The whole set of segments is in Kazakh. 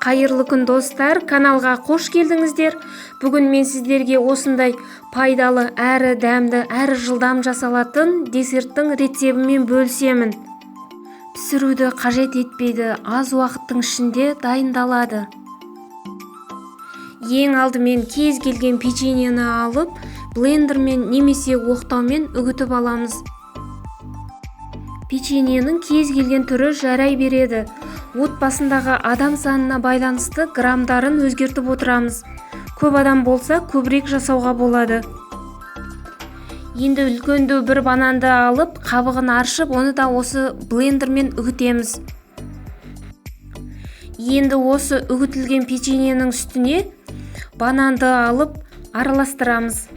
Қайырлы күн, достар! Каналға қош келдіңіздер. Бүгін мен сіздерге осындай пайдалы, әрі дәмді, әрі жылдам жасалатын десерттің рецебімен бөлісемін. Пісіруді қажет етпейді, аз уақыттың ішінде дайындалады. Ең алдымен кез келген печеньені алып, блендермен немесе оқтаумен үгітіп аламыз. Печеньенің кез келген түрі жарай береді. Отбасындағы адам санына байланысты грамдарын өзгертіп отырамыз. Көп адам болса, көбірек жасауға болады. Енді үлкендеу бір бананды алып, қабығын аршып, оны да осы блендермен үгітеміз. Енді осы үгітілген печеньенің үстіне бананды алып араластырамыз.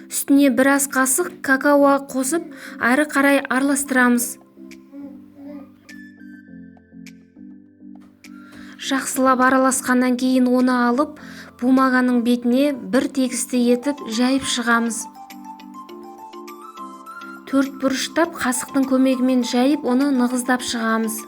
Үстіне біраз қасық какао қосып, әрі қарай араластырамыз. Жақсылап араласқаннан кейін оны алып, бумаганың бетіне бір тегісті етіп жайып шығамыз. Төрт бұрыштап қасықтың көмегімен жайып, оны нығыздап шығамыз.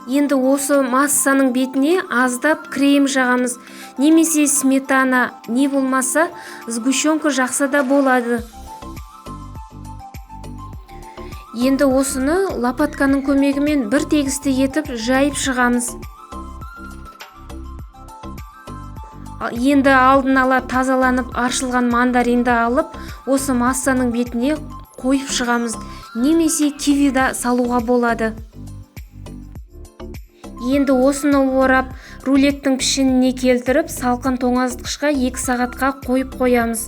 Енді осы массаның бетіне аздап крем жағамыз, немесе сметана, не болмаса сгущенка жақса да болады. Енді осыны лопатканың көмегімен бір тегісті етіп жайып шығамыз. Енді алдын ала тазаланып аршылған мандаринді алып, осы массаның бетіне қойып шығамыз, немесе киви да салуға болады. Енді осыны орап, рулеттің пішініне келтіріп, салқын тоңазытқышқа 2 сағатқа қойып қоямыз.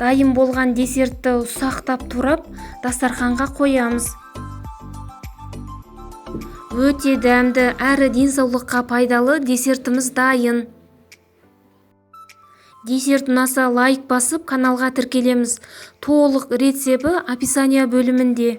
Дайын болған десертті ұсақтап турап, дастарханға қоямыз. Өте дәмді әрі денсаулыққа пайдалы десертіміз дайын. Десерт ұнаса лайк басып, каналға тіркелеміз. Толық рецепті описание бөлімінде.